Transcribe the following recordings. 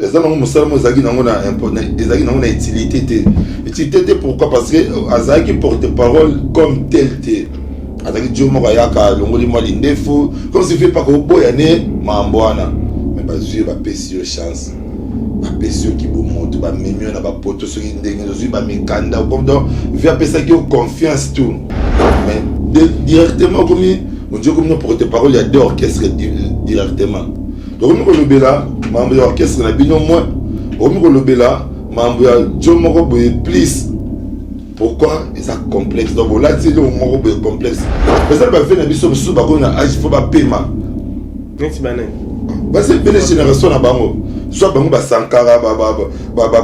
Eza nango mosala moko ezalaki nango na ezalaki nango na utilité te. Utilité te, pourquoi? Parce que azalaki porte parole comme tel te. Azalaki jour moko ayaka, alongoli mwa lindefu comme si fait paka oboya ne mambo wana. Mais bazwi yo, bapesi yo chance, bapesi yo kibomoto, bamemi yo na bapoto, soki ndenge ozwi bamikanda, donc vi apesaki yo confiance, tout. Mais directement okomi ondi, okomi no porte parole ya deux orchestres directement. Tokomi kolobela mambo ya orchestre na bino moins, okomi kolobela mambo ya jo moko boye plus. Pourquoi? Eza complexe. Donc olati eloko moko boye complexe. Eza bave na biso mosusu bakomi na age, faut bapema. Neti banani? Baza ebele, génération na bango, soit bango basankara,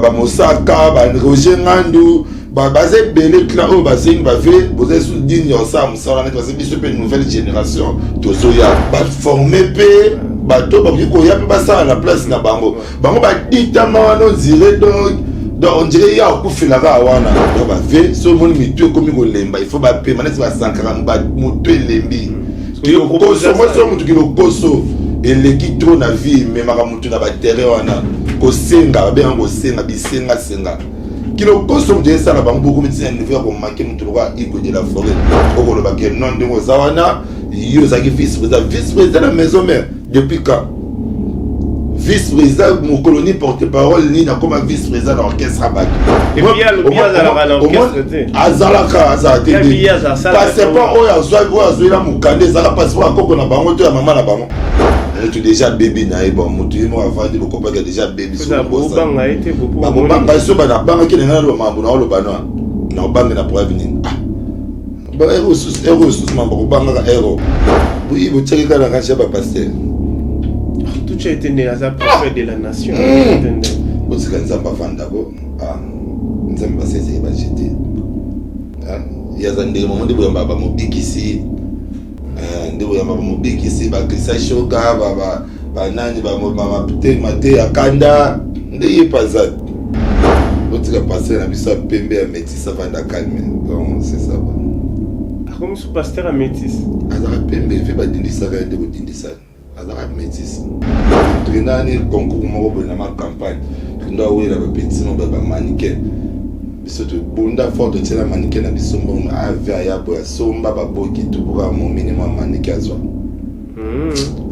bamosaka, baroger Ngandu, baza ebele. Clan oyo bazengi bave, boza esu digne ya kosala mosala neti baza. Biso mpe nouvelle génération tozoya, baforme mpe bato bakoki koya mpe basala na place na bango. Bango baditama wana, on dirait donc on dirait ya okufelaka wana. Donc bave, so omoni mitu ekomi kolemba, il faut bapema. Neti basankara, motu elembi, kilokoso mwasi oyo, motu kilokoso eleki trop na vie, ememaka motu na baterrain wana kosenga, babengaka kosenga, bisengasenga, kilokoso. Moto esala bango bokomi ntina niveau ya komanke motu lokola Igwe de la Forêt. Okoloba ke non, ndenge oza wana, yo ozalaki vice président, vice président na maison mère depuis quand? Vice président mokolo ni porte parole nini, akoma vice président na orchestre ya bato. Azalaka, azala te. Passeport oyo azwa, oyo azwela mokanda, ezalaka passeport ya koko na bango to ya mama na bango. Motu déjà bebi na ye, bon, motu ye moko avandi, bokopaki déjà bebi. Bakobanga so banabangaki na ngai, naloba makambo na oloba no na obange na preuve nini? Ero susu mambo bakobangaka ero boyi, botiaki kaka na kati ya bapasteur. Tucha ete nde aza prophète de la nation. Botika Nzambe avandako. Nzambe basezeki bajete ye, aza ndenge momo nde boyamba bamobikisi, nde boyamba bamobikisi, bakrista shoka, banani, mate ya kanda nde ye mpe aza. Botika pasteur na biso ya pembe ya métis avanda calme. Donc c'est ça. Akomi su pasteur ya métis? Azaka pembe ve, badindisaka ye nde kodindisa, azaka métis. Tokendaka ni concours moko boye na ma campagne, tokenda awela bapetits mo bamannequin. Biso tobunda fort, totiela mannequin na biso mbongo, ave aya boye, asomba baboki tubuka momini mwa mannequin azwa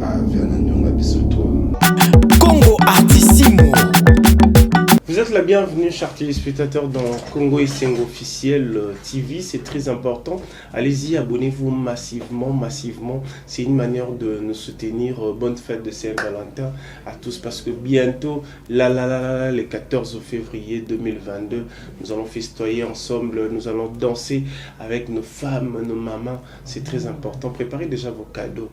ave na nyonga biso to. Congo Artissimo. Vous êtes la bienvenue, chers téléspectateurs, dans Congo Esengo officiel TV. C'est très important. Allez-y, abonnez-vous massivement, massivement. C'est une manière de nous soutenir. Bonne fête de Saint-Valentin à tous parce que bientôt, là, là, là, là, là, le 14 février 2022, nous allons festoyer ensemble, nous allons danser avec nos femmes, nos mamans. C'est très important. Préparez déjà vos cadeaux.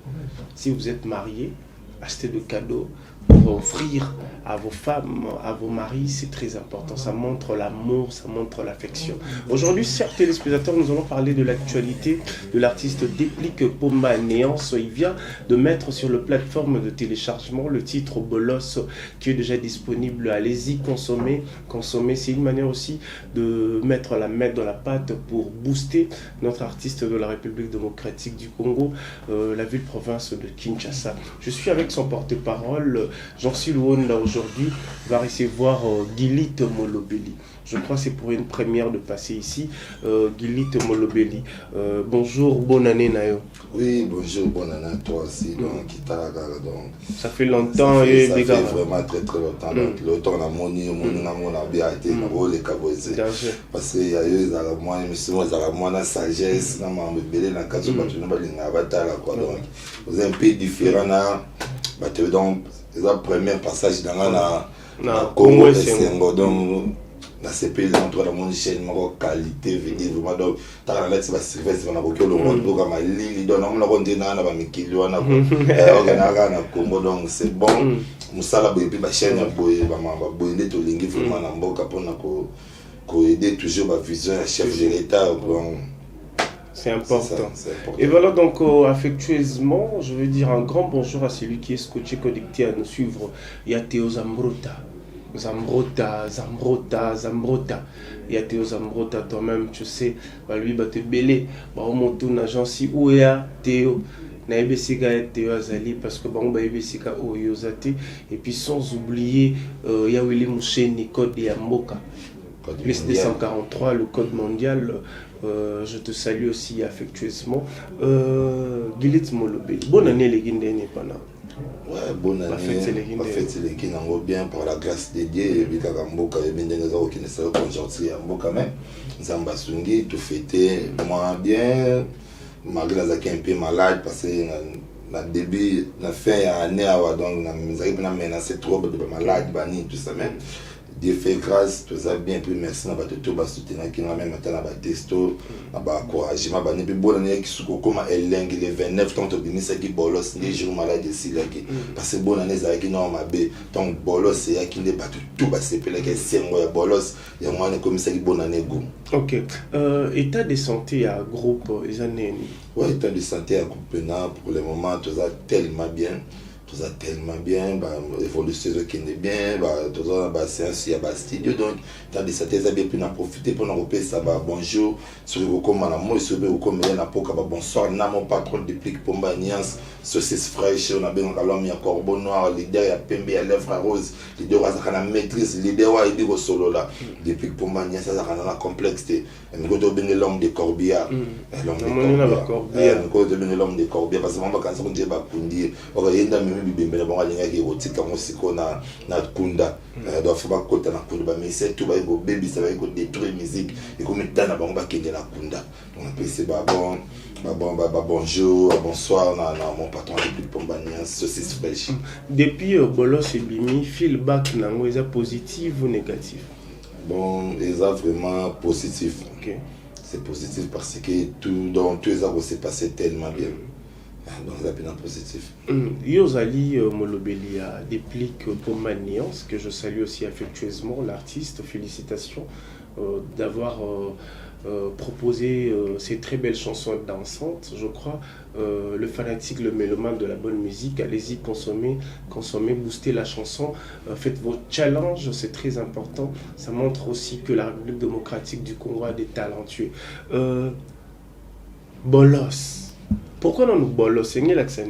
Si vous êtes marié, achetez des cadeaux pour offrir à vos femmes, à vos maris, c'est très important. Ça montre l'amour, ça montre l'affection. Aujourd'hui, chers téléspectateurs, nous allons parler de l'actualité de l'artiste Déplick Pomba Néance. Il vient de mettre sur la plateforme de téléchargement le titre Bolos qui est déjà disponible. Allez-y, consommez, consommez. C'est une manière aussi de mettre la main dans la pâte pour booster notre artiste de la République démocratique du Congo, la ville-province de Kinshasa. Je suis avec son porte-parole, Jean-Cy Luonda, aujourd'hui, va recevoir Guilit Molobeli. Je crois que c'est pour une première de passer ici. Guilit Molobeli. Bonjour, bonne année nayo. Oui, bonjour, bonne année à toi aussi. Donc, donc. Ça fait longtemps ça fait, et ça fait vraiment très très longtemps. Donc, le temps na moni, moni na mona bien été na boleka boze. Parce que ya yo ezalaka mwa émission, ezalaka mwa na sagesse na mambo ebele na kati, bato no balingaka batala quoi. Donc, oza un peu différent na bato. Donc, eza premier passage na nga na Congo Esengo. Donc nasepeli en tout cas, namoni chaîne moko qualité, veut dire vraiment. Donc taka nalati basurveille, nakoki olongwa mboka malili, donc namonako nde naa na bamikili wana, okendaka kaka na Congo. Donc c'est bon, mosala boye mpe bachaîne ya boye, bamama boye nde tolingi vraiment na mboka mpona koaider toujours bavision ya chef de l'État. Bon. C'est important. Ça, c'est important. Et voilà donc affectueusement, je veux dire un grand bonjour à celui qui est scotché, connecté à nous suivre. Il y a Théo Zambrota. Zambrota, Zambrota, Zambrota. Il y a Théo Zambrota, toi-même, tu sais, bah lui, bah, t'es belé. Bah, on monte une agence, où est Théo? Nayebi esika ete yo azali parce que bango bayebi esika oyo oza te. Et puis sans oublier ya Willy Musheni, code ya mboka. Code Plus mondial. 243, le code mondial. Je te salue aussi affectueusement. Guilit Molobeli. Bonne année les Guindene pana. Ouais, bonne année. Bafête eleki ndenge. Bafête eleki nango bien par la grâce de Dieu. Eyebi kaka mboka, yebi ndenge eza kokende, sala conjoncture ya mboka, mais Nzambe asungi, tofete mwa bien malgré nazalaki un peu malade parce que na début na fin ya année awa, donc nazalaki mpena menacé trop de bamalade banini, tout ça, mais Dieu fait grâce, toza bien. Puis merci na bato to basoutenaki nga, même ata na batesto, na baencouragement bani. Mpe bona nayaki suki okóma elengi le 29, ntango tobimisaki Bolos, nde jour malade esilaki, parce que bonane ezalaki nao mabe. Ntango Bolos eyaki nde bato tu basepelaki, esengo ya Bolos yango wana ekomisaki bonane goût. Ok. État de santé ya groupe eza nini? Ouais, état de santé ya groupe pena pour le moment toza tellement bien, toza tellement bien, baévolution ezokende bien, toza na baséance ya bastudio, donc état de santé eza bien. Mpe na profite mpona kopesa babonjour soki kokóma na moi, soki mpe kokomela na poka, babonsoir na mon patron Deplique Pomba Niance, saucisse fraîche oyo nabengaka l'homme ya corbeau noir, leader ya pembe ya lèvre rose, leader oyo azalaka na maîtrise, leader oyo ayebi kosolola. Deplique Pomba Niance azalaka na complexe te. Miko tobenge l'homme de corbillard. L'homme de Namoni na corbillard. Bacorbillard. Miko tobenge l'homme de corbillard parce que bango bakanisa ko nde bakundi ye, oka ye nde amemi bibembe na bango, alingaki kotika yango sikoyo na kunda. Donc faut bakota na kunda, bamusicien tout baye kobebisa, baye kodétruire musique, ekomi ta na bango bakende na kunda. Donc napesi babon babon babonjour, bonsoir na mon patron Deplique Pomba Niance, saucisse fraîche. Depuis Bolos ebimi, feedback nango eza positif ou négatif? Bon, eza vraiment positif. C'est positif parce que tout, donc tout eza kose passer tellement bien. Ah, donc eza mpena positif. Yo ozali molobeli ya Deplique Pomba Niance, que je salue aussi affectueusement, l'artiste. Félicitations d'avoir proposé ces très belles chansons dansantes, je crois. Le fanatique, le mélomane de la bonne musique, allez-y, consommez, consommez, boostez la chanson, faites vos challenges, c'est très important. Ça montre aussi que la République démocratique du Congo a des talentueux. Bolos. Pourquoi non Bolos? C'est l'accent.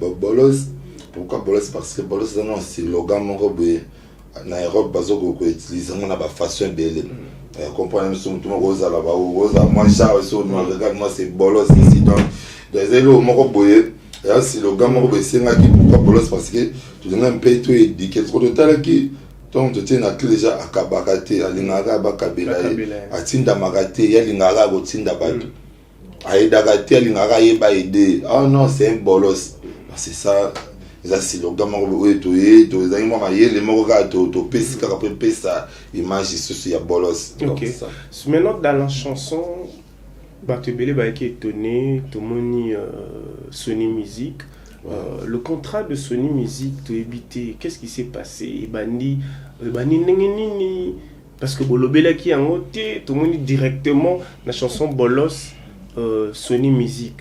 Bon, Bolos, pourquoi Bolos? Parce que Bolos eza na slogan moko boye na Europe, bazokoka koutilize yango na bafaçon ebele. Comprendre biso, motu moko ozala ozala mwa genre so, regarde moi, c'est Bolos ici. Donc eza eloko moko boye, eya slogan moko boye esengaki. Pourquoi Bolos? Parce que tolinga mpe toéduquer soko totalaki ntongo totie na clé déjà, akabaka te, alingaka bakabela ye, atindamaka te, ye alingaka kotinda bato, ayedaka te, alingaka ayeba aide. Ah non, c'est un bolos, c'est ça. Eza slogan moko oyo toye, tozalaki mwa mayele moko kaka topesi kaka mpo epesa image lisusu ya Bolos. Ok, maintenant dans la chanson, bato ebele bayaki étonné, tomoni Sony Music, ouais. Le contrat de Sony Music, toyebi te qu'est-ce qui s'est passé, ebandi ebandi ndenge nini, parce que bolobelaki yango te. Tomoni directement na chanson Bolos, Sony Music,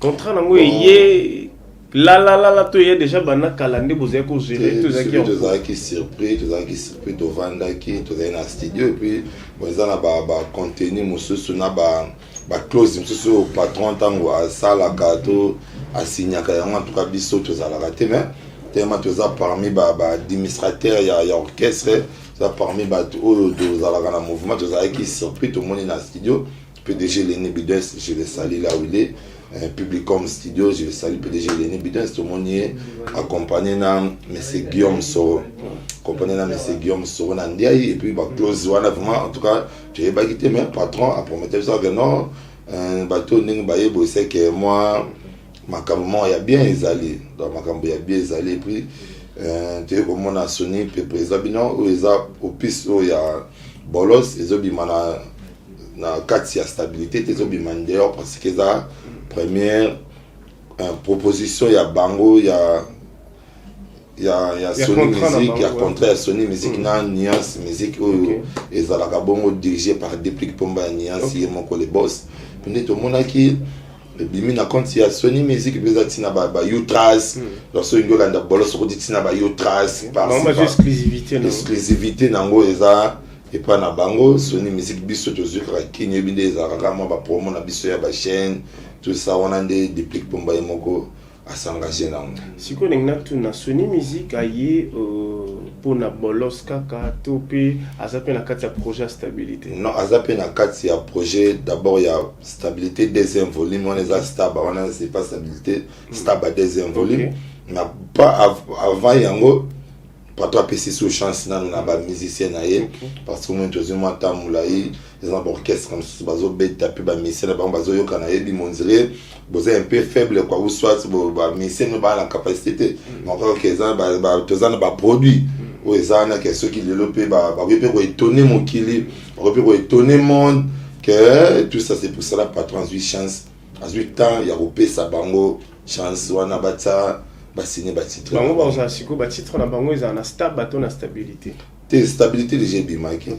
contrat nango eye lalalala to ye déjà banda kala nde bozalaki kogérer? Tozalaki surpris, tozalaki surpris. Tovandaki, tozalaki na studio, et puis bon, eza na bacontenu mosusu na baclause mosusu oyo patron ntango asalaka to asignaka yango, en tout cas biso tozalaka te, mais tellement toza parmi baadministrateur ya orchestre, toza parmi bato oyo tozalaka na mouvement. Tozalaki surpris, tomoni na studio PDG Leni Bidens, je le salue là où il est, Publicom Studio, je le salue, PDG Leni Bidens, tomoni ye accompagné na monsieur Guillaume Soro, accompagné na monsieur Guillaume Soro na Ndiaye, et puis baclause wana vraiment, en tout cas toyebaki te, mais patron apromettait biso ke non, bato ndenge bayeba eseke mwa makambo moko ya bien ezali, donc makambo ya bien ezali. Et puis toye komona Sony mpe président bino oyo eza opus oyo ya Bolos ezobima na kati ya stabilité te, ezobima dehors parce que eza première proposition ya bango ya Sony Music, ya contrat ya Sony Music na Nuance Music oyo ezalaka bongo dirigé par Deplique Pomba ya Nuance, ye moko le boss. Nde tomonaki ebimi na compte ya Sony Music mpe eza ntina bautras. Donc soki olingi olanda Bolos, okoti ntina bautras. Exclusivité. Exclusivité nango eza. Epa na bango Sony Musique, biso tozwi kaka kini. Oyebi nde ezalaka kaka mwa bapromo na biso ya bachaîne, tout ça wana nde Deplick Pomba ye moko asengage nango. Sikoyo ndenge natuna, Sony Musique aye mpona Bolos kaka to mpe aza mpe na kati ya projet ya Stabilité? Non, aza mpe na kati ya projet d'abord ya Stabilité deuxième volume. Wana eza Staba, wana c'est pas Stabilité, Staba deuxième volume. Na pas avant yango, patron apesi so chance nano na bamusicien na ye, parce que moi tozwi mwa ntango molai, eza na baorchestre mosusu bazobeta mpe bamusicien na bango bazoyoka. Nayebi mondire boza un peu faible quoi, ou soit bamusicien no baa na capacité te. Donc eza toza na baproduit oyo eza wana ke soki lelo mpe bakoki mpe koétonner mokili, bakoki mpe koétonner monde que tout ça. C'est pour cela patron azwi chance, azwi temps ya kopesa bango chance wana, batia, basigne batitre. Bango bazala sikoyo batitre na bango ezala na Staba to na Stabilité? Te, Stabilité déjà ebimaki.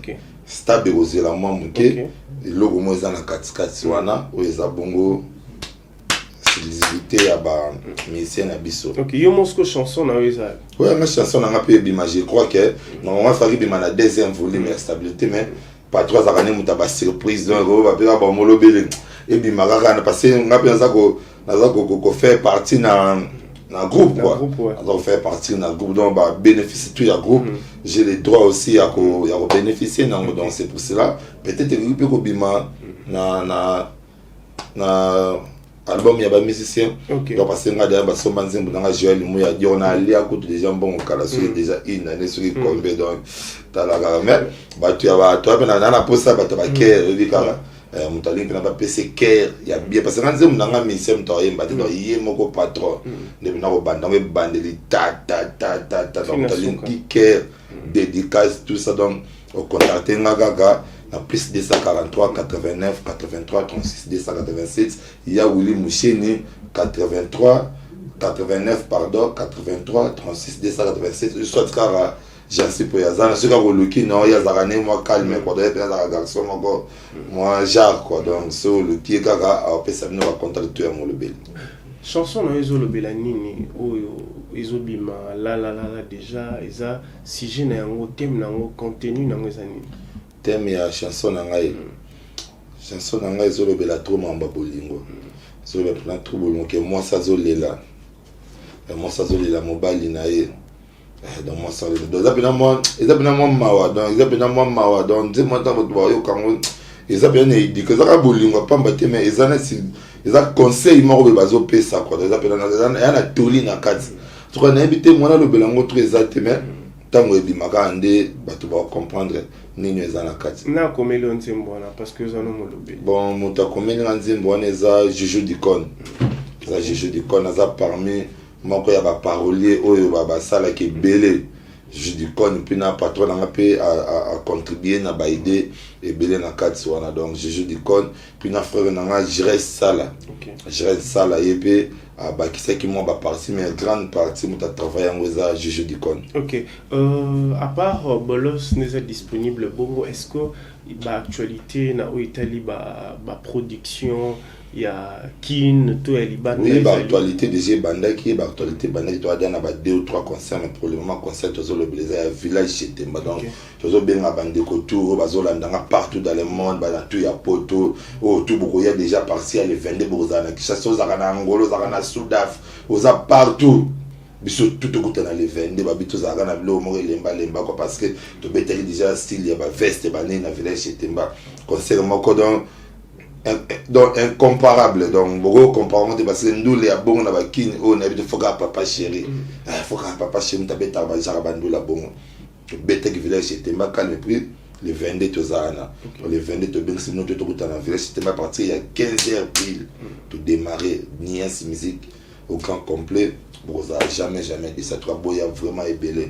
Stab ekozela mwa moke. Eloko moko eza na katikati wana oyo eza bongo exclusivité ya bamusicien na biso. Ok, yo mosiko chanson na yo eza? Oyo yanga chanson nanga mpe ebima. Je crois que normalement efaki ebima na deuxième volume ya Stabilité, mais patron azalaka ne moto ya basurprise, donc oyo bapeka bamolobele ebima kaka na, parce que nga mpe naza kofaire partie na groupe quoi. Naza kofaire partie na groupe, donc babénéficie tout ya groupe, j'ai le droit aussi ya kobénéficier nango. Donc c'est pour cela peut-être ekoki mpe kobima na album ya bamusicien. Donc parce que nga deya basomba nzembo nanga Joel Muya Dior na alia kutu déjà mbongo kala, soki déjà une année, soki combien. Donc tala kaka, mais bato ya bato ape na posa bato bakere, oyebi kaka moto alingi mpena bapesa cœur ya bien, parce que nga nzembo nanga musicien moto ayemba te. Donc ye moko patron nde mpena kobanda yango ebandeli ta ta ta ta ta. Donc moto alingi cœur, dédicace, tout ça, donc ocontacte nga kaka na plus 243 89 83 36 287, ya Willi Musheni, 83 89, pardon, 83 36 287, soit kaka Jansi po aza na. Soki kaka oluki na oyo azalaka ne mwa calme quoi, donc mpe azalaka garçon moko mwa genre quoi. Donc so oluki ye kaka, apesa bino bacontact to ya molobeli. Chanson na yo ezolobela nini oyo ezobima lalalala déjà? Eza sujet na yango, thème na yango, contenu na yango eza nini? Thème ya chanson na ngai, chanson na ngai ezolobela trop mambo ya bolingo, ezolobela mpena trop bolingo, ke mwasi azolela, mwasi azolela mobali na ye. Donc mwasi azolela, donc eza mpena mwa mawa, donc eza mpena mwa mawa. Donc nzembo ntango bato bayoka yango, eza mpena na edika, eza kaka bolingo ya pamba te, mais eza neti eza conseil moko boye bazopesa quoi. Eza mpena ya na toli na kati soka, nayebi te mwana alobela yango trop, eza te, mais ntango ebimaka nde bato bacomprendre nini eza na kati. Na akomeli yo nzembo wana, parce que oza no molobeli? Bon, moto akomeli nga nzembo wana eza Juju Dicon, eza Juju Dicon, aza parmi moko ya baparolier oyo basalaki ebele, Juju Dicon. Mpe na patron nanga mpe acontribue na baide ebele na kati wana. Donc Juju Dicon, puis na frère nanga Jires Sala. Jires Sala, ye mpe abakisaki mwa bapartie, mais grande partie moto atravaille yango eza Juju Dicon. Ok, à part Bolos neza disponible bongo, est ce que baactualité na oyo etali baproduction ya Kin to ya libanda? Oui, baactualité déjà ebandaki, baactualité ebandaki. Toadia na ba deux ou trois concerts, mais pour le moment concert tozolobela eza ya village chez Temba. Donc tozobenga bandeko tour oyo bazolandanga partout dans le monde, bana tout ya poto oyo tout bokoya déjà parti ya le 22, bokozala na Kinshasa, ozalaka na Angola, ozalaka na Sudaf, oza partout, biso tout tokutana le 22. Babi tozalaka na biloko moko elembalemba quoi, parce que tobetaki déjà style ya baveste banei na village chez Temba, concert moko donc incomparable. Donc boko compare te, parce que ndule ya bongo na bakini oyo nayebi te, foka Papa Chéri, foka Papa Chéri moto abetaka bajaka bandule ya bongo. Tobetaki village Etemba calme, puis le 22 tozala na le 22, tobengisi bino to tokutana na village Etemba à partir ya 15 heures pile, todémarrer Nias Musique au grand complet. Bokozala jamais jamais déçus toka, boya vraiment ebele,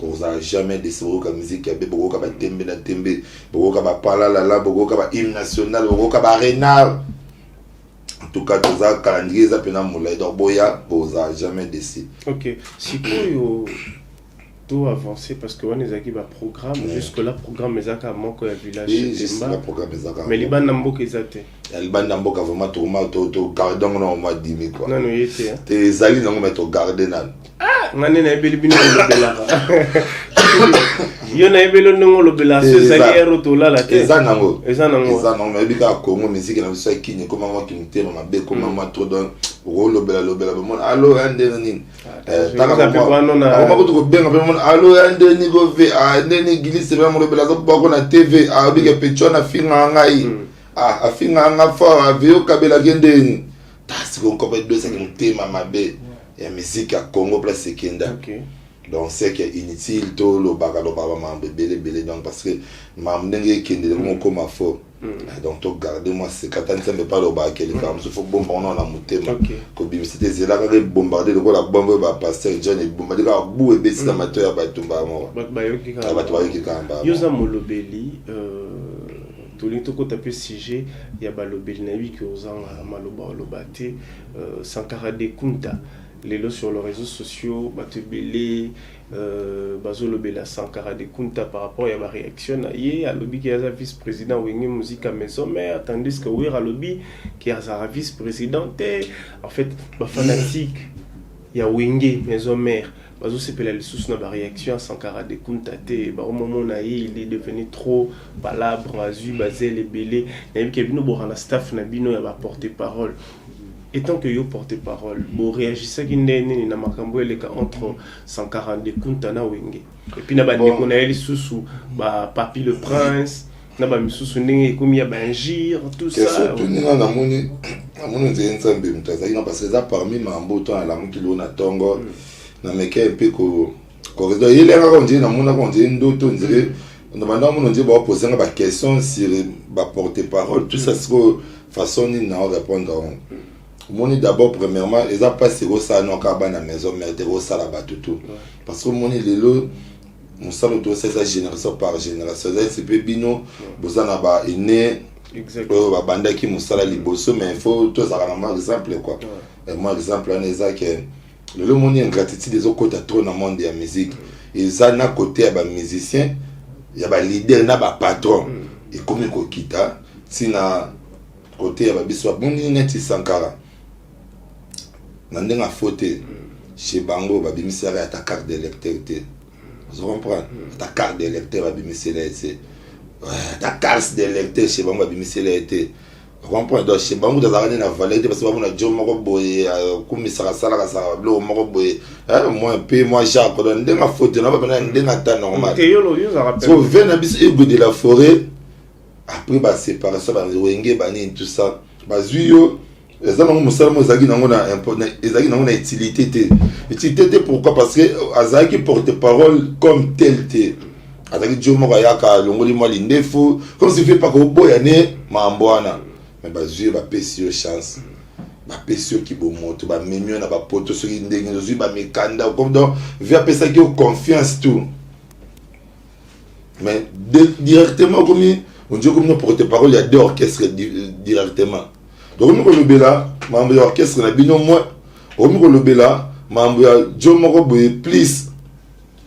bokozala jamais déçus. Bokoyoka musique ya be, bokoyoka batembe na tembe, bokoyoka bapalalala, bokoyoka bahymne national, bokoyoka barenard. En tout cas toza calendrier eza mpena molai, donc boya, bokozala jamais déçus. Ok, sikoyo to avancer, parce que wana ezalaki baprogramme. Jusque là programme ezalaka moko ya village Temba, mais libanda mboka eza te? Ya libanda mboka vraiment tokoma togarde yango na mwa dimi quoi. Nano ye te? Te, ezali nango, mais togarde nano. Nga nde nayebeli bino kolobelaka. Yo nayebeli ndenge olobela, so ezali ero tolala te. Eza nango. Eza nango. Eza nango. Nayebi kaka Congo, musique na biso ya Kini ekoma mwa kimotema mabe, ekoma mwa trop. Donc okolobela lobela, bamona alo ya ndenge nini. Akoma kutu kobenga mpe mona alo ya ndeni kove ndeni gilise mpe molobela azobwako na TV, abike pecho na afinga ngai, afinga nga fort, avie okabelaki ndeni. Sikoyo nkopa edosaki motema mabe ya musique ya Congo, place ekenda. Donc c'est que inutile tolobaka lobaka bamakambo ebele ebele, donc parce que makambo ndenge ekendele komo okoma fort. Donc togarde mwa sekata Nzambe mpe alobaka likambo mosusu, faut bomba ngo na motema, kobimisa te, ezela kaka ebombarde lokola bombe oyo bapaster John ebombarde kaka bu ebesi na matoi ya bato mbaa moko. Bato bayoki kaka. Bato bayoki kaka mbaa. Yo oza molobeli, tolingi tokota mpe sujet ya balobeli. Nayebi ke ozanga maloba oloba te. Sankara de Kunta, lelo sur les réseaux sociaux bato ebele bazolobela Sankara de Kunta par rapport ya baréaction na ye. Alobi ke aza vice président Wenge Musica Maison Mère, tandis que Wera alobi ke azalaka vice président te. En fait, bafanatique ya Wenge Maison Mère bazosepela lisusu na baréaction ya Sankara de Kunta te. Baomomona ye, il est devenu trop palabre, azwi bazele ebele. Nayebi ke bino boka na staff na bino ya baporte parole. Étant que yo porte-parole, boréagisaki nde nini na makambo eleka entre Sankara de Kunta na Wenge, et puis na bandeko na ye lisusu, bapapi le Prince na bamisusu, ndenge ekomi ya bainjure, tout ça? Toninga namoni nzela Nzambe moto azalaki na, parce que eza parmi makambo to nalamuki lelo na ntongo, nameke mpe ko yelengaka ondire namonaka ondire ndoto, ondire na banda mona ondire baoposenga baquestion sur baporte parole, tout ça. Sikoyo façon nini na répondre yango? Omoni, d'abord, premièrement, eza mpasi ekosala no kaka bana Maison Mère te, ekosala bato tout, parce que omoni lelo mosala oyo tosala eza génération par génération. Eza esi mpe bino boza na baene oyo babandaki mosala liboso, mais il faut tozalaka na mwa exemple quoi. Mwa exemple wana eza ke lelo omoni ingratitude ezokɔta trop na monde ya musique. Eza na côté ya bamusicien, ya baleader na bapatron, ekomi kokita ntina côté ya babiso. Bamoni neti Sankara na ndenge afo te, chez bango babimisaka ata carte d'électeur te. Ozo comprendre? Ata carte d'électeur babimisela ye te, ata carte d'électeur chez bango babimisela ye te. Comprendre? Donc chez bango tozalaka nde na valeur te, parce que bamona jo moko boye akumisaka, asalaka saka biloko moko boye, moi mpe moi Jacques. Donc ndenge afo te na bapena ndenge ata normal. So ve na biso Ego de la Forêt, après baséparation, bawenge, banini, tout ça, bazwi yo. Eza nango mosala mo ezalaki nango na ezalaki nango na utilité te, utilité te. Pourquoi? Parce que azalaki porte parole comme tel te. Azalaki jo moko ayaka, alongoli mwa lindefu, comme si fait paka oboya ne makambo wana. Mais bazwi yo, bapesi yo chance, bapesi yo kibomoto, bamemi yo na bapoto, soki ndenge ozwi bamikanda. Comme donc vi apesaki yo confiance, tout. Mais directement okomi, on dit okomi no porte parole ya deux orchestres directement. Donc okomi kolobela makambo ya orchestre na bino moins, okomi kolobela makambo ya jo moko boye plus.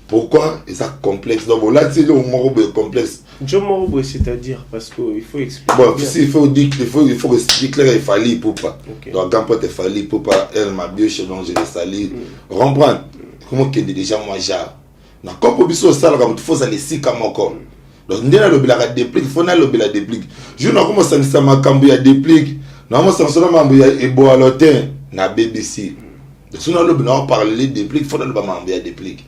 Pourquoi? Eza complexe. Donc bolati eloko moko boye, complexe. Jo moko boye, c'est-à-dire? Parce que il faut expliquer. Bon, si il faut dire, il faut expliquer clair, Fally Ipupa. Donc grand pote Fally Ipupa, elle m'a bioche, donc je le salue. Comprendre comment kende déjà moi genre na kompo biso osalaka motu, faut ozala esika moko. Donc nde nalobelaka Déplique, faut nalobela Déplique. Jour nakomosangisa makambo ya Déplique, nakomosangisa na makambo ya Eboalo te na BBC. Donc so nalobi, naoparle Déplique, faut naloba makambo ya Déplique.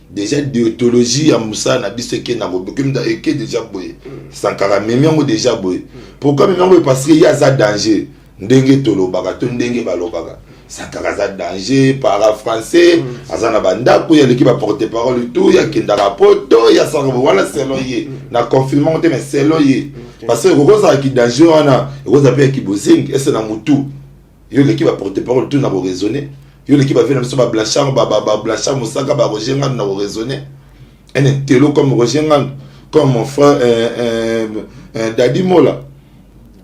Déjà déontologie ya mosala na biso eke na eke déjà boye. Sankara memi yango déjà boye. Pourquoi memi yango? Parce que ye aza danger, ndenge tolobaka to ndenge balobaka. Sankara aza danger para français, aza na bandako, ye aleki baporte parole tout, ye akendaka poto, ye asalaka wana selon ye. Na confirmant te, mais selon ye, parce que ekokozalaki danger wana, ekozala mpe ya kibozingi ese na motu. Yo oleki baporte parole tout na koraisonner, yo oleki bavie na biso, bablanchard, bablanchard Mosaka, baroger Ngando na koraisonner, un intello comme Roger Ngando, comme mon frère Dadi Mola,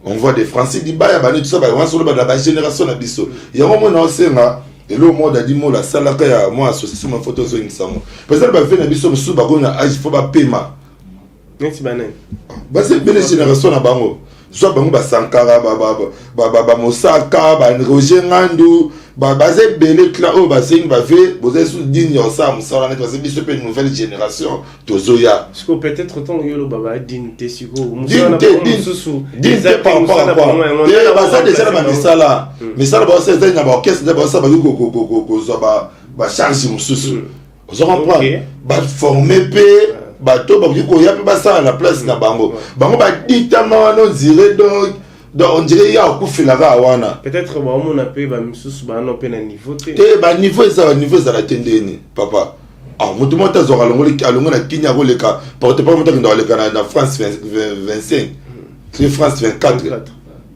on voit des Français dibaya bani, tout ça, wana solo bana bagénération na biso. Yango mona osenga eloko moko Dadi Mola asalaka ya mwa association, ma foto ozongisa ngo. Par exemple, bavie na biso mosusu bakomi na age, faut bapema. Neti banani? Basi ebele, génération na bango. Zwa bango basankara, bamosaka, baroger Ngandu, baza ebele. Clan oyo basengi bave boza esu digne ya kosala mosala neti parce biso mpe nouvelle génération tozoya. Sikoyo peut-être ntango yo oloba badigne te, sikoyo digne te, digne te par rapport à quoi? Te, baza déjà na bamisala, misala baosala ezali na baorchestre nde baosala, bakoki kozwa bacharge mosusu. Ozo comprendre? Baforme mpe bato bakoki koya mpe basala na place na bango. Bango baditama wana, on dirait donc on dirait ya akufelaka wana. Peut-être baomona mpe bamisusu baana mpe na niveau te. Te, baniveau eza, baniveau ezala te. Ndeni papa, ah, moto moko te azwaka alongo na Kini, akoleka porte parole, moto akenda koleka na France 25, soki France 24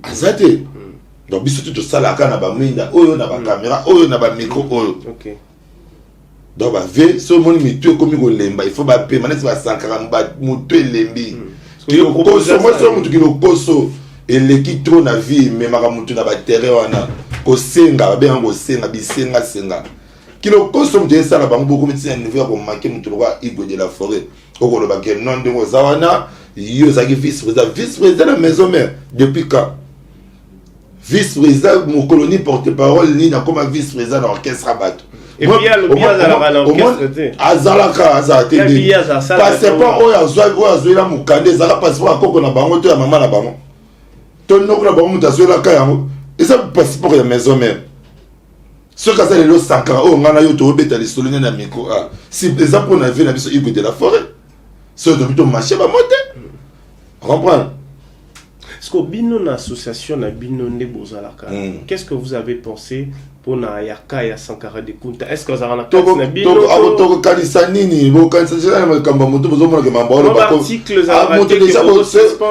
aza te. Donc biso te tosalaka na bamwinda oyo, na bacaméra oyo, na bamicro oyo. Donc bave so omoni mitu ekomi kolemba, il faut bapema neti basankaka motu elembi. Kilokoso, mwasi oyo, motu kilokoso eleki trop na vie, ememaka motu na baterrain wana kosenga, babengaka kosenga bisengasenga. Kilokoso moto esala bango bokomi ntina niveau ya komanquer motu lokwa Igwe de la Forêt. Okoloba ke non, ndenge oza wana, yo ozalaki vice président, vice président na Maison Mère depuis quand? Vice président mokolo ni porte parole nini akoma vice président na orchestre ya bato? Azalaka, azala te. Passeport oyo oyo azwela mokanda ezalaka passeport ya koko na bango to ya mama na bango to noko na bango? Moto azwelaka yango eza passeport ya Maison Mère. Soki aza lelo Sankara oyo ngai na yo toobeta lisolo nde na micro, a si eza mpona vie na biso Igwe de la Forêt, soki tobi tomarche bamo te, comprendre? Parce que bino na association na bino nde bozalaka, qu'est-ce que vous avez pensé mpona ya ka ya Sankara de Kunta? Est ce que ozalaka na kati na bino? Tokokanisa nini? Bokanisa nzela na makambo ya moto, bozomonaka mambo. Moto déjà,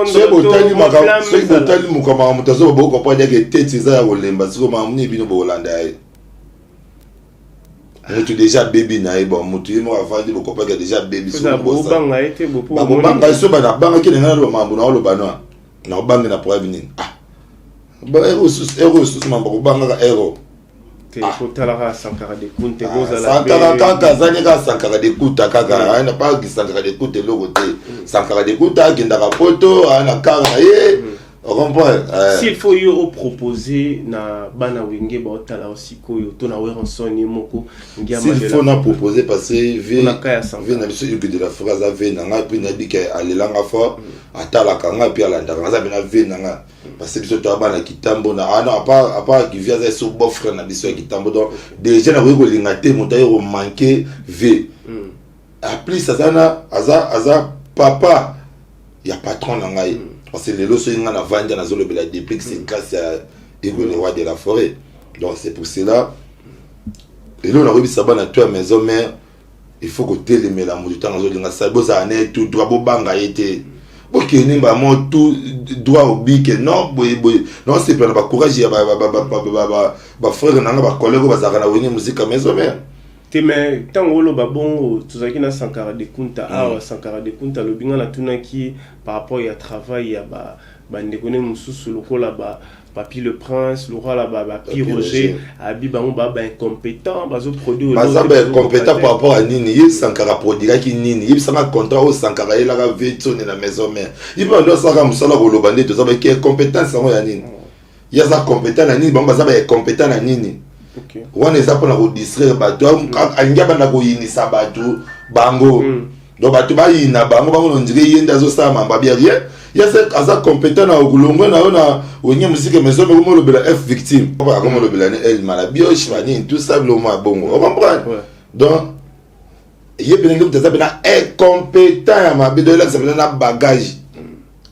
soki botali mokambo ya moto azoba, bokocomprendre yake tete eza ya kolemba. Sikoyo makambo nini bino bokolanda ye? Motu déjà abebi na ye. Bon, motu ye moko avandi, bokopaki déjà abebi. Bakobanga ye so banabangaki na ngai, naloba makambo naoloba noa nakobange na problème nini? Ah, ero lisusu mambo akobangaka ero. Kotalaka Sankara de Kunta. Sankara kaka azali kaka Sankara de Kuta kaka, na paki Sankara de Kuta eloko te. Sankara de Kuta akendaka poto na kar na ye, ocomprendre? S'il faut yo oproposer na bana Wenge baotala sikoyo to na Werrason ye moko? S'il faut na proposer, parce que vie na biso Igwe de la Forêt aza vie na ngai, mpe nayebi ke alelanga fort, atalaka ngai mpe alandaka ngai, aza mpe na vie na ngai, parce que biso toya bana kitambo na ah non, à part kivi aza eso beau frère na biso ya kitambo. Donc déjà nakoki kolinga te moto aye komanquer vie. En plus aza na aza papa ya patron na ngai, parce que lelo soki ngai navandi, nazolobela depuis que c'est grâce ya Igwe le roi de la forêt. Donc c'est pour cela lelo nakoyebisa bana to ya Maison Mère, il faut kotelemela moto ntango azolinga sala, bozala na ye tout droit, bobanga ye te, bokende mbamo tout droit obike non boye boye. Naosepela na bacourage ya bafrère na nga, bacollègue oyo bazalaka na Wenge Musica Maison Mère. Te, mais ntango oloba bongo, tozalaki na Sankara de Kunta awa. Sankara de Kunta alobi, nga natunaki par rapport ya travail ya bandeko ne mosusu lokola ba Papi le Prince, lokola ba Pi Roger, abi bango ba baincompétent, bazoproduire. Baza baincompétent par rapport à nini? Ye Sankara produiraki nini? Yebisanga contrat oyo Sankara ayelaka vetone na Maison Mère. Ye mpe bando asalaka mosala koloba nde toza baki incompétence yango ya nini? Ye aza compétent na nini? Bango baza baincompétent na nini? Wana eza mpona kodistraire bato, alingi abanda koyinisa bato bango. Donc bato bayina bango, bango on dirait ye nde azosala mambo abia rien. Ye aza compétent na kolongwe na yo na Wenge Musica Maison, mais komolobela F victime, akomolobela ni el malabioche banini, tout ça, biloko ya bongo, ocomprendre? Donc ye pene nde moto aza mpena incompétent ya mabe, donc elakisa mpena na bagage,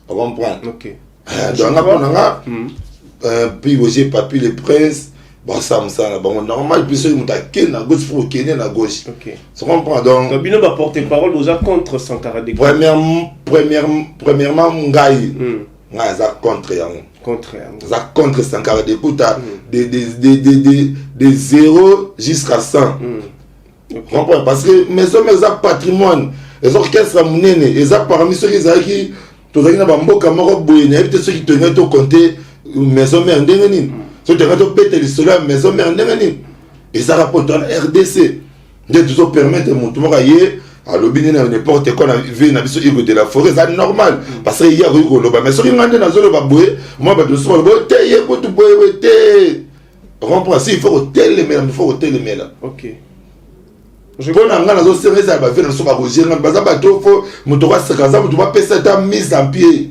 ocomprendre? Donc anga mpo na nga, puis Roger, Papi le Prince, basala mosala na bango normal. Mpe soki moto akende na gauche, faut okende na gauche, tu comprends? Donc bino baporte parole boza contre Sankara de Premièrement ngai, ngai aza contre yango. Contre yango. Aza contre Sankara de Kuta de 0 jusqu'à 100, comprends? Parce que Maison Mère eza patrimoine, eza orchestre ya monene, eza parmi soki ezalaki tozalaki na bamboka moko boye, nayebi te soki tolingai tocompter Maison Mère ndenge nini, soki tolingai tobeta lisolo ya Maison Mère ndenge nini. Ezaka mpo toza na RDC nde tozopermettre motu moko aye. Alobi nini, n'importe quoi na vie na biso. Igo de la Forêt, eza normal parce que ye akoki koloba, mais soki ngai nde nazoloba boye, mwa bato mosusu baloba te, ye kutu boye te. Comprend? Si il faut kotelemela, il faut kotelemela. Mpo na ngai nazosenga ezala ba vieux na biso, baroger ngai, baza bato. Faut moto akaseka, aza moto bapesa ata mise en pied,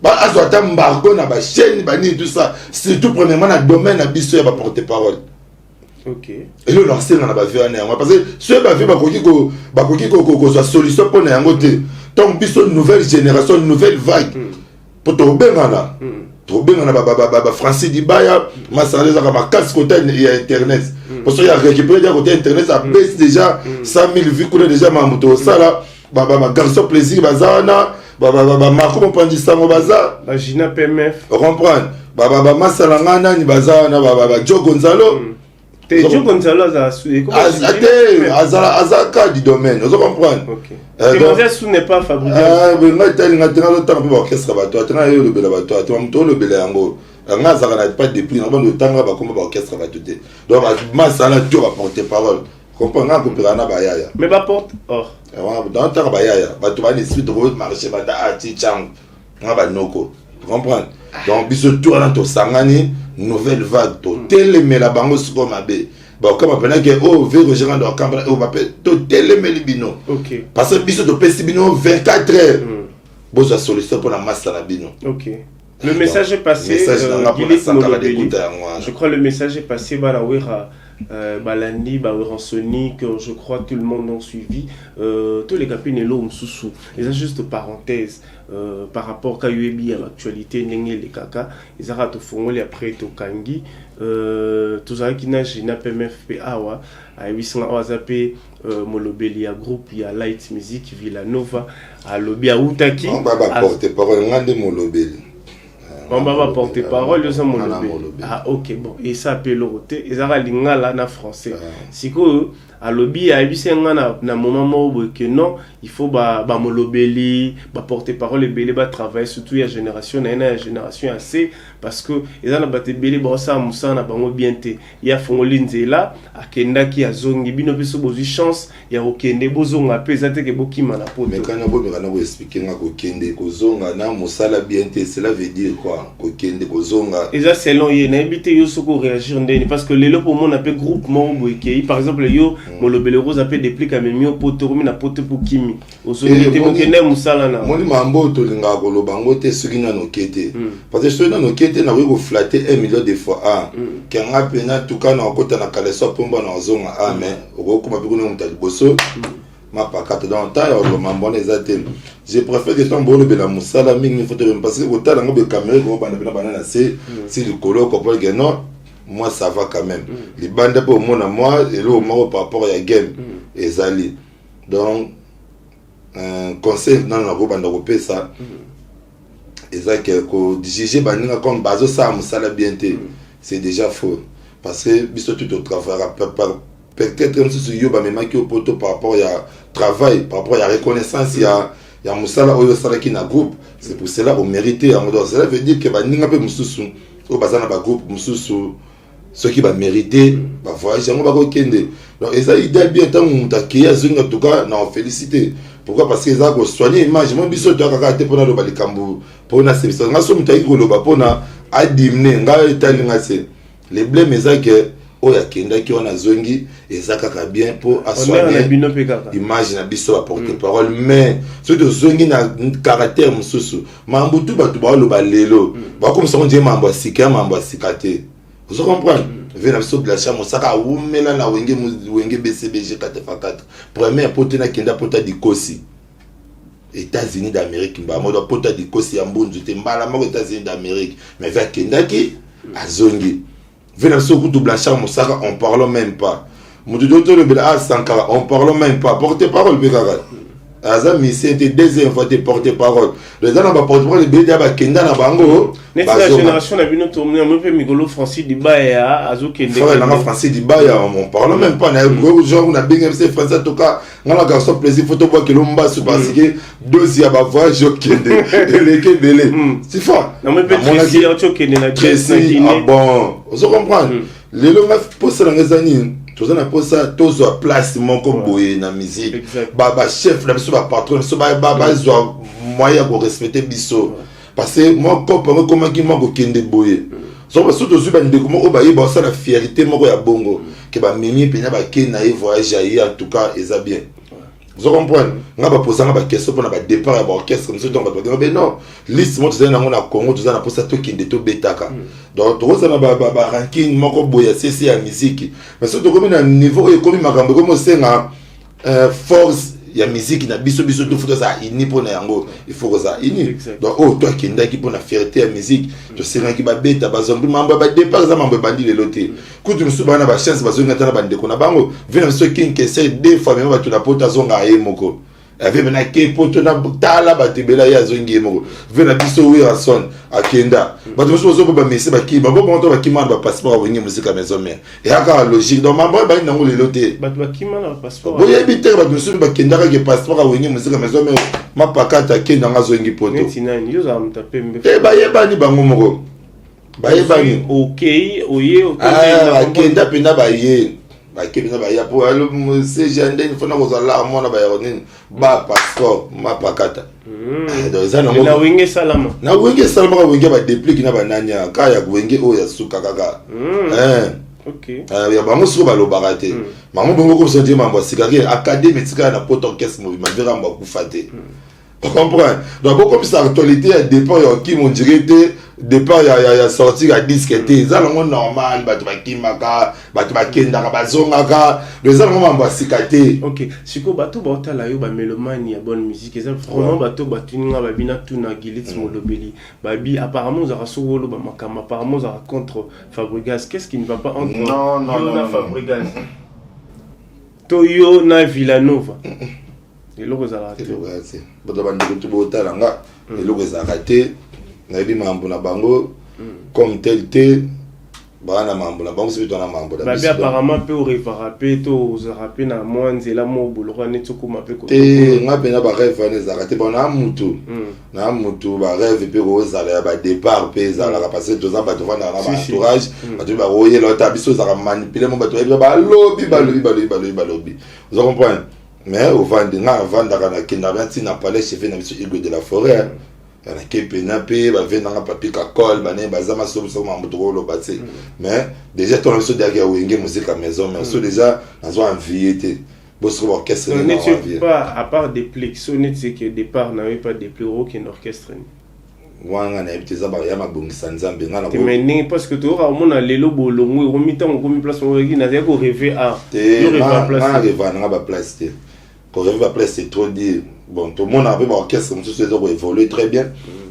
azwa ata embargo na ba chaîne, banini, tout ça, surtout premièrement na domaine na biso ya ba porte parole. Eloko nasenga na ba vieux wana yango, parce que soki ba vieux bakoki kozwa solution mpo na yango te, donc biso nouvelle génération, nouvelle vague, mpo tobengana ba Francis Dibaya. Masala ezaka makasi kota ya internet, po soki a récupéré dia kota internet, apesi déjà 100 000 vues kuna déjà. Makambo tosala, ba Garçon Plaisir baza wana, bamarco mopanzi sango baza. Bagina PMF. Comprendre, bamasala nga nani baza wana, bajo Gonzalo. Te, Jo Gonzalo azala te, aza ka du domaine, ozo comprendre. Ngai talinga te, nazotanga mpe ba orchestre, bato ate ngai olobela, bato ate moto olobela yango. Ngai azalaka na pas depuis na bando otanga bakoma ba orchestre bato te. Donc masala to ba porte parole, comprendre, ngai akopela na bayaya. Mais ba porte oh natanga bayaya, bato bana esprit tokomarche banda ati ntango nga banoko, comprendre. Donc biso to wana tosangani, nouvelle vague, totelemela bango. Sikoyo mabe bakokama mpena ke oyo vieux Roger Ngando akamba oyo bape, totelemeli bino parce que biso topesi bino 24 heures, bozwa solution mpona masa na bino. Ok. Le message est passé. Je crois le message est passé. Balawera, Balandi, Baweransoni, que je crois tout le monde a suivi. Tous les capines et l'homme sous. Et ça, juste parenthèse, par rapport à UEB, à l'actualité, ndenge les kaka, ils ont tofongoli après tokangi. Tozalaki na Gina PMFP awa, ayebisinga awa aza mpe molobeli ya groupe ya Light Music Villanova. Alobi autaki ba porte parole, nga nde molobeli. Bamba ba porte parole, oza molobeli. Ah ok, bon, esa mpe eloko te, ezaka lingala na français. Sikoyo alobi, ayebisi nga na moment moko boye ke non, il faut bamolobeli, ba baporte parole ebele ba travaille, surtout ya génération na ye na ya génération ya c, parce que eza na bato ebele baosala mosala na bango bien te. Ye afongoli nzela, akendaki, azongi. Bino mpe so bozwi chance ya kokende, bozonga mpe, eza teke bokima na poto. Mekana, bomekana ko expliquer nga kokende kozonga na mosala bien te, cela veut dire quoi, kokende kozonga? Eza selon ye, nayebi te yo soki o réagir ndeni, parce que lelo mpo omona mpe groupe moko boye ekei, par exemple yo molobeli okoza mpe déplique, amemi yo poto, okomi na poto mpo kimi, ozongi te, bokende mosala na Moni, mambo oyo tolingaka koloba yango te soki nano oke te, parce que soki nano oke te, nakoki ko flatter un million de fois a kenga mpena tuka na okota na kaleso pomba na ozonga a, mais okokoma mpe kuna moto ya liboso mapakata. Donc ntan ya koloba mambo wana eza te. Je préfère que ntango bolobela mosala mingi, faut toloba, parce que kotala yango be caméra ekobanda mpena banda na se si likolo, comprendre que non, moi ça va quand même. Libanda mpe omona mwa eloko moko par rapport ya game ezali. Donc conseil nano nakobanda kopesa eza ke ko juger baninga comme bazosala mosala bien te, c'est déjà faux, parce que biso tu totravaillera. Peut-être mosusu yo bamemaki yo poto par rapport ya travail, par rapport ya reconnaissance ya mosala oyo osalaki na groupe, c'est pour cela o mérite yango. Donc cela veut dire que baninga mpe mosusu oyo baza na ba groupe mosusu, soki ba mérite ba voyage yango, bakokende. Donc eza idéal bien ntango moto akei, azongi, en tout cas na félicité. Pourquoi? Parce que eza ko soigner image mo. Biso toyaka kaka te mpona aloba likambo mpona sebisa nga. So moto ayaki koloba mpona adimne ngai, etali nga se. Le blème eza ke oyo akendaki wana azongi, eza kaka bien mpo a soigner image na biso ba porte parole. Mais soki tozongi na caractère mosusu, mambo tu bato baoloba lelo, bakomisa ngo nde mambo ya sika, ya mambo ya sika te, ozo comprendre. Vieux na biso Blanchard Mosaka awumela na Wenge, Wenge BCBG 4 x 4. Première po te nakenda pota dikosi États-Unis d'Amérique, mbala moko pota dikosi ya mbunzu te, mbala moko États-Unis d'Amérique. Mais vieux akendaki, azongi. Vieux na biso kutu Blanchard Mosaka, on parle même pas. Moto to tolobela a Sankara, on parle même pas. Porte parole mpe kaka aza musicien te, deuxième fois te porte parole. Eza na ba porte parole ebele ya bakenda na bango. Neti na génération na bino, tomoni mpe mikolo Francis Dibaya azokende. Frère nanga Francis Dibaya, on parle même pas na genre nabengi biso Francis. En tout cas nga na Garçon Plaisir, faut tobwakela mbasu, parce que dosi ya ba voyage okende eleki ebele sifa. Namoni mpe Tracy okende na Tracy. Ah bon, ozo comprendre. Lelo nga posa nanga eza nini? Toza na mposa tozwa place moko boye na musique. Bachef na biso, bapatron na biso, bazwa moyen ya korespecter biso, parce que mwa cope yango ekomaki mwa kokende boye. So so tozwi bandeko moko oyo bayeba osala fierté moko ya bongo ke bamemi mpenza, bakei na ye voyage ya ye, en tout cas eza bien. Ozo comprendre nga, bapozanga baquestion mpona badépart ya baorchestre mosusu. Ntongo bato bakenga be non, liste moko tozali nango na Congo, toza na mposa tokende tobetaka. Donc tokozala baranking moko boye ya cc ya musique, mais soki tokomi na niveau oyo ekomi makambo ekomi osenga force ya musique na biso, biso to faut tozala uni mpona yango, il faut kozala uni. Donc oyo to akendaki mpona fierté ya musique, tosengaki babeta, bazongi. Mambo ya badépart eza mambo ebandi lelo te. Kutu mosusu baa na bachance, bazongi ata na bandeko na bango. Ve na biso King Kester, deux fois mema bato na poto, azonga ye moko. Ave mena ke poto na tala bato ebele, ye azongi ye moko. Ve na biso Werrason akenda, bato mosusu bazopo bamesi bakima bo bango to bakima na bapasseport ya Wenge Musica Maison Mère. Eya kaka logique. Donc mambo oyo ebandi nango lelo te. Bato bakima na bapasseport? Boyebi te, bato mosusu bakendaka ke passeport ya Wenge Musica Maison Mère, mapakata akendanga, azongi poto. Neti nani? Yo ozala moto apembe. Te, bayebani bango moko, bayebani. Okei oye. Bakenda mpenza, baye, bake mpenza, baya po cg ya ndeni fona kozala mwana bayako nini, ba passeport mapakata. Donc eza nango na Wenge esalama? Na Wenge esalamaka, Wenge badeplike na banani kaka ya Wenge oyo ya suka kaka. Ya bango sikoyo balobaka te bango bongo komisa te mambo ya sika ke académie etikala na poto, orchestre mobima vera mambo akufa te. Comprendre? Donc bokomisa actualité ya départ ya okima, on dirait te départ ya sortir ya disque te. Eza nango normal, bato bakimaka, bato bakendaka, bazongaka. Donc eza nango mambo ya sika te. Ok, sikoyo bato baotala yo, bamélomane ya bonne musique, eza vraiment bato batuninga babina tuna Gilit Molobeli babi apparemment ozalaka, soki oloba makambo, apparemment ozalaka contre Fabregas. Qu'est-ce qui ne va pas entre Non, non, yo non, na non. Fabregas to yo na Villanova? Eloko ezalaka te? Eloko eza te. Bato bandeko to botala nga, eloko ezalaka te. Nayebi mambo na bango comme tel te. Baa na mambo na bango, soki to na mambo na babi biso. Apparemment mpe orêvaka mpe to ozalaka mpe na mwa nzela mo boloka neti okóma mpe Te, nga mpena barêve wana ezalaka te. Bon, na mutu na mutu, barêve mpe kozala ya badépart mpe ezalaka, parce que toza bato vandaka na baentourage, bato mpe bakoyela ata biso ozalaka manipulé mo, bato bayebi, balobi, balobi, balobi, balobi, balobi, oza comprendre. Mais ovandi, nga avandaka, nakendaka na ntina palais chef na biso Igwe de la Forêt, nake pena mpe bavendanga papi kakol bane baza maso biso mambo tokoloba te. Mais déjà tona biso diaki ya Wenge Musica Maison, mais so déjà nazwa envie te bosiko baorchestre. Neti pas à part Déplique, so neti ke départ na yo pas Déplique, okende orchestre ni? Wana nayebi te, eza ya mabongisa Nzambe. Nga te, mais ndenge, parce que toyoka komona lelo bolongo ekomi ntango okomi place moko nazali korêver art. Te, nga rêva nanga baplace te. Korêver baplace, c'est trop dire. Bon, tomonaka mpe baorchestre mosusu eza koévolue très bien,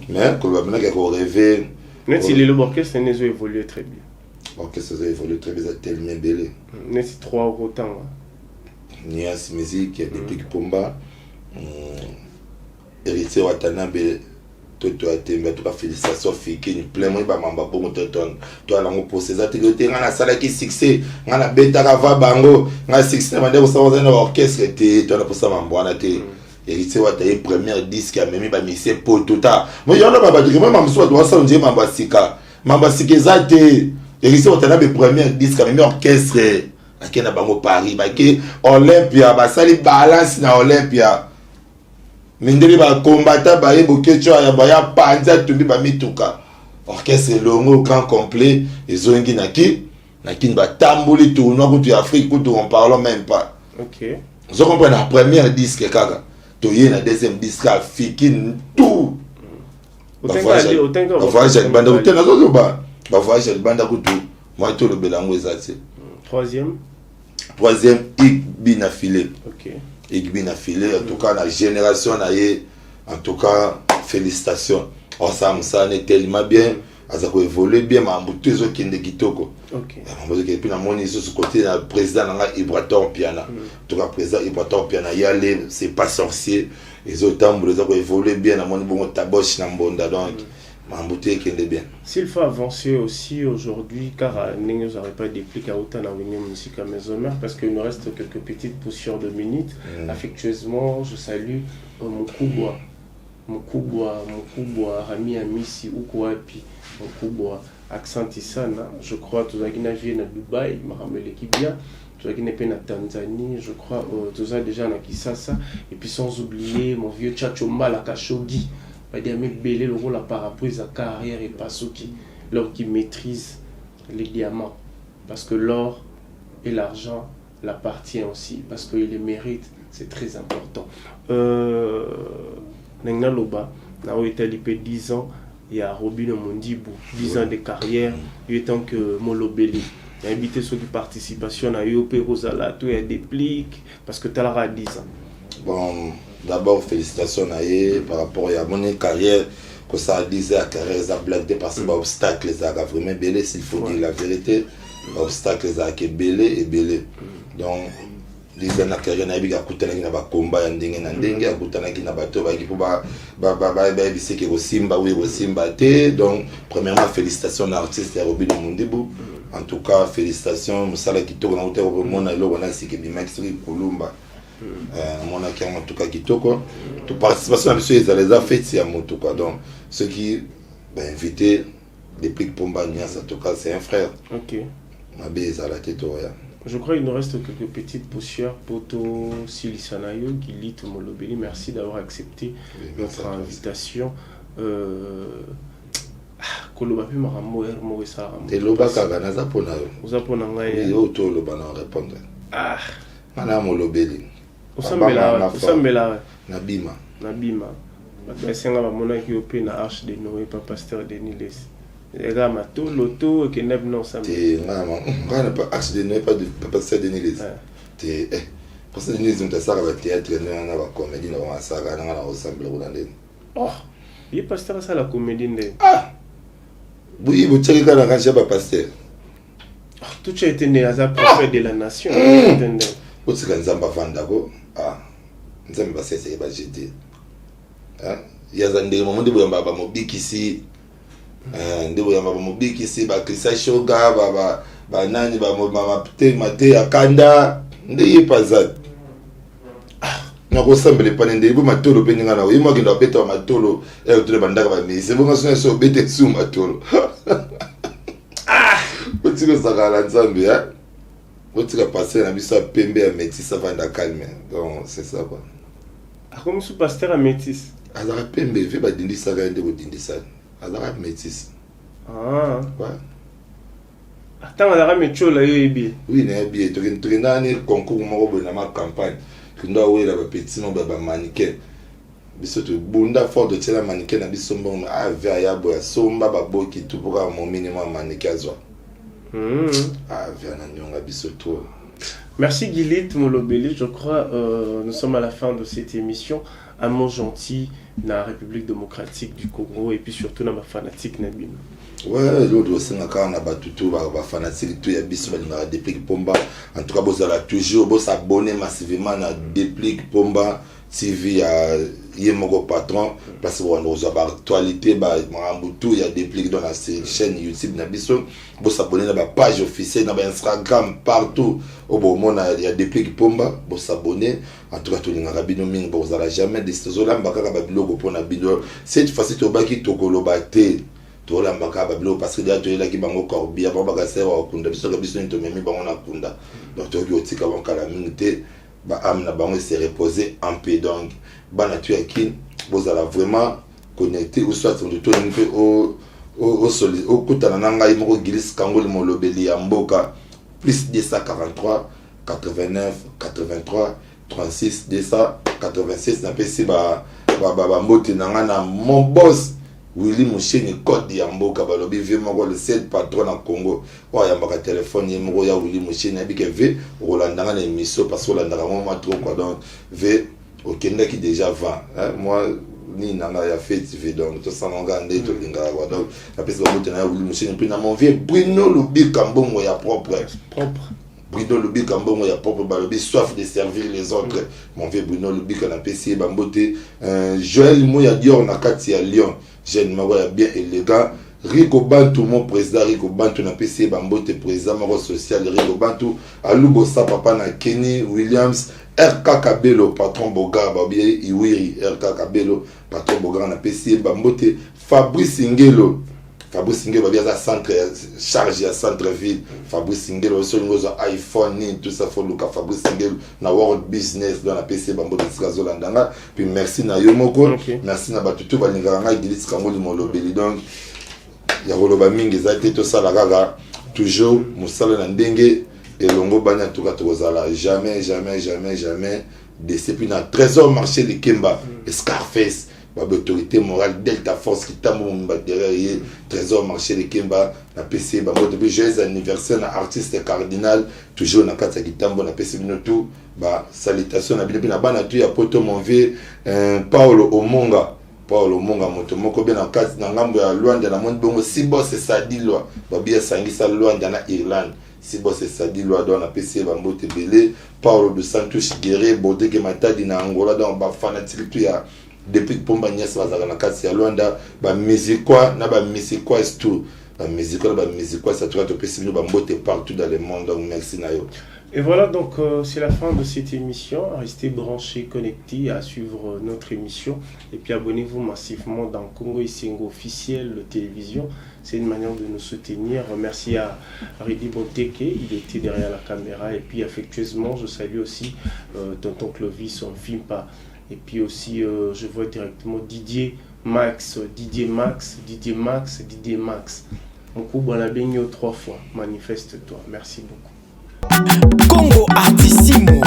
mais koloba mpenaka korêver. Neti lelo baorchestre nde ezo évolue très bien? Baorchestre ezo évolue très bien, eza tellement ebele. Neti 3 okotanga? Nias Musique ya Déplique Pomba, Héritier Watanabe, toto ya tembe. Atuka félicitation fikini plein moi bamamba bongo to yango posa eza te te. Ngai nasalaki succès, ngai nabetaka va bango, ngai succès na bande kosala ozali na baorchestre te. To na posa mambo wana te. Héritier Wata ye première disque amemi bamisie poto ta mo yango na babato ke mambo mosusu bato basala ndie mambo ya sika. Mambo ya sika eza te. Héritier Wata na be première disque amemi orchestre, ake na bango Paris, bake Olympia, basali balance na Olympia, mindele bakombata baye bokeco ya baya panzi atumbi bamituka, orchestre elongo grand complet ezongi na ki na kini, batamboli tournoi kutu ya Afrique kutu, on parlons même pas. Ozo comprendre? Na première disque kaka, toye na deuxième disque afiki tout bavoyage ya libanda kutu te. Nazoloba bavoyage ya libanda kutu mwa tolobela yango eza te. Troisième? Troisième, Igbi na filet. Igbi na filet, en tout cas na génération na ye, en tout cas félicitations, osala mosala ne tellement bien, aza koévolue bien, makambo to ezokende kitoko. Makambo ezokende. Mpe namoni lisusu côté na président na nga Ibrator Piana, en tout cas président Ibrator Piana yale, c'est pas sorcier, ezotambola, eza koévolue bien. Namoni bongo taboche na mbonda, donc makambo to ekende bien. S'il faut avancer aussi aujourd'hui, car ndenge n'aurait pas Déplique à autant na Wenge Musica Maison Mère, parce qu'il nous reste quelques petites poussières de minutes. Affectueusement, je salue Mokubwa, Mokubwa, Mokubwa, Rami Amisi, uko wapi, Mokubwa, accent sana, je crois, tozalaki na vie na Dubaï, makambo eleki bien. Tozalaki ne mpe na Tanzanie, je crois, toza déjà na Kisasa. Et puis sans oublier mon vieux Tchatcho Mbala Kashogi, badiamants ebele lokola paraprise ya carrière epasuki, l'homme qui maîtrise les diamants, parce que l'or et l'argent l'appartient aussi, parce qu'il les mérite, c'est très important. Ndenge naloba na oyo etali mpe 10 ans ya Robino Mondibu, 10 ans de carrière, yo tant que molobeli, nayebi te soki participation na yo mpe kozala to ya Déplique, parce que talaka 10 ans. Bon, d'abord félicitations na ye par rapport ya moni carrière. Kosala 10 ans ya carrière eza blague te, parce que baobstacle ezalaka vraiment ebele. S'il faut dire la vérité, baobstacle ezalaka ebele ebele. Donc 10 ans na carrière, nayebi akutanaki na bakomba ya ndenge na ndenge, akutanaki na bato oyo bayaki mpo bayebisi eke kosimba oyo ekosimba te. Donc premièrement, félicitations na artiste ya Robino Mondibu. En tout cas félicitations, mosala kitoko. Nauti komona eloko na sika ebimaki, soki Kulumba, namonaki yango, en tout cas kitoko. To participation na biso ezala, eza fête ya moto quoi. Donc soki bainvité Déplique Pomba Nias, en tout cas c'est un frère. Mabe ezala te, toya. Je crois qu'il nous reste quelques petites poussières. Poto Silisanayo, Gili Molobeli, merci d'avoir accepté notre invitation. Koloba mpe makambo ere moko esalaka. Eloba kaka, naza mpona yo. Oza mpona ngai. Oyo to oloba na répondre. Ah. Nga na molobeli. Osambela, osambela? Na bima. Na bima. Bato basenga bamonaki yo mpe na Arche de Noé pa pasteur Denis Lesi, eka matolo to ekenda bino osambela? Te, nga na pa Arche de Noé pa pasteur Denis Lesi te. Pasteur Denis Lesi moto asalaka bathéâtre nde na bacomédie na bango asalaka, nanga na kosambela kuna ndeni? Oh, ye pasteur asala comédie nde? Ah, boyi botiaki kaka na kati ya bapasteur. Tutya ete nde aza prophète de la nation ete nde. Otika Nzambe avandako. Ah, Nzambe basalisaki bajete, ye aza ndenge momo nde boyamba bamobikisi, nde boyamba bamobikisi, bakrista shoga, banani, mate ya kanda nde ye mpe aza nakosambela epane nde bo matolo mpe ndenge na ye mo akenda babeta bamatolo tole bandaka bamise bonga so so obeta esu matolo. Otika osakala na Nzambe, otika pasteur na biso ya pembe ya métis avanda calme. Donc c'est ça quoi. Akomi su pasteur ya métis? Azalaka pembe ve, badindisaka ye nde kodindisa, azalaka métis. Ah. Ouais. Ntango azalaka metiola, yo oyebi? Oui, nayebi ye. Tokendaka ni concours moko boye na ma campagne, tokenda awela bapetits mo bamannequin. Biso tobunda fort, totiela mannequin na biso mbongo, ave aya boye asomba baboki tu mpo kaka momini mwa mannequin azwa. Ave ana nionga biso trop. Merci Guilit Molobeli, je crois nous sommes à la fin de cette émission. Un mot gentil na République démocratique du Congo et puis surtout na ba fanatique na bino. Ouais, l'autre osenga kaka na bato to bafanatique to ya biso balingaka Déplique Pomba. En tout cas bozala toujours, bosabonner massivement na Déplique Pomba TV ya ye moko patron, place bokanda kozwa baactualité, makambo tout ya Déplique. Donc na chaîne YouTube na biso, bosabonner na bapage officielle, na bainstagram, partout oyo bomona ya Déplique Pomba, bosabonner. En tout cas tolingaka bino mingi, bokozala jamais déçus. Tozolamba kaka babiloko mpona bino. Cette fois-ci tobaki tokoloba te, tolamba kaka babiloko, parce que deja toyelaki bango corbillard, bango bakasere bakokunda biso kaka biso nini tomemi bango na kunda. Donc tokoki kotika bango kala mingi te, baâme na bango ese reposer en paix. Donc bana tu ya Kine, bozala vraiment connecté, ou soit moto tolingi mpe okutana na ngai moko Gilis Kangoli, molobeli ya mboka, plus 243 89 83 36 286. Napesi bambote na ngai na mon boss Willi Musheni, code ya mboka. Balobi ve moko, le seul patron na Congo oyo ayambaka telefone ye moko ya Willi Musheni. Nayebi ke ve okolanda nga na émission, parce que olandaka ngo mwa trop quoi. Donc ve okendaki déjà 20, moi nini na ngai ya fête ve, donc tosala nga nde tolingaka quoi. Donc napesi bambote na ya Willi Musheni, mpe na mon vieux Bruno Lubika, mbongo ya propre. Propre. Bruno Lubika, mbongo ya propre. Balobi soif de servir les autres. Mon vieux Bruno Lubika, napesi ye bambote. Joël Moya Dior na kati ya Lyon, jeune moko ya bien élégant. Rico Bantu, mon président Rico Bantu, napesi ye bambote, président moko social Rico Bantu Alubosa, papa na Kenny Williams. RK Kabelo, patron Bogar, babi Iwiri. RK Kabelo, patron Bogar, napesi ye bambote. Fabrice Ngelo. Fabrice Ngelo babi aza centre ya charge ya centre ville. Fabrice Ngelo, soki olingi ozwa iPhone nini, tout ça, faut luka Fabrice Ngelo na World Business. Donc napesi ye bambote esika azolanda nga. Puis merci na yo moko. Merci na bato to balingaka ngai, Gilis Kangoli Molobeli. Donc ya koloba mingi eza te, tosala kaka toujours mosala na ndenge elongo bani. En tout cas, tokozala jamais, jamais, jamais, jamais déçus. Puis na Trésor Marché Likemba, Scarface babe, autorité morale Delta Force Kitambo momba derrière ye, Trésor Marché Likemba, napesi ye bango. Puis joyeux anniversaire na artiste Cardinal, toujours na kati ya Kitambo. Napesi bino tout basalutation na bino mpe na bana tu ya Poto. Mon vieux Paulo Omonga, Paulo Omonga, moto moko mpe na kati na ngambo ya Lwanda. Namoni bongo Sibos Esadilwa, babi esangisa Lwanda na Irlande, Sibos Esadilwa. Donc napesi ye bambote ebele. Paulo dos Santos Guerre Bodeke Matadi na Angola. Donc bafanatiques tu ya depuis Pomba nyonso bazalaka na kati ya Lwanda, bamusiquois na bamusiquoise, tout bamusiquois na bamusiquoise, en tout cas topesi bino bambote partout dans le monde. Donc merci na yo. Et voilà, donc c'est la fin de cette émission. Restez branchés, connectés à suivre notre émission. Et puis abonnez-vous massivement dans Congo Isengo officiel télévision. C'est une manière de nous soutenir. Merci à Rudy Bonteke, il était derrière la caméra. Et puis affectueusement, je salue aussi Tonton Clovis, son Fimpa. Et puis aussi, je vois directement Didier Max, Didier Max, Didier Max, Didier Max. Mon coup, bon, trois fois. Manifeste-toi. Merci beaucoup. Congo Artissimo.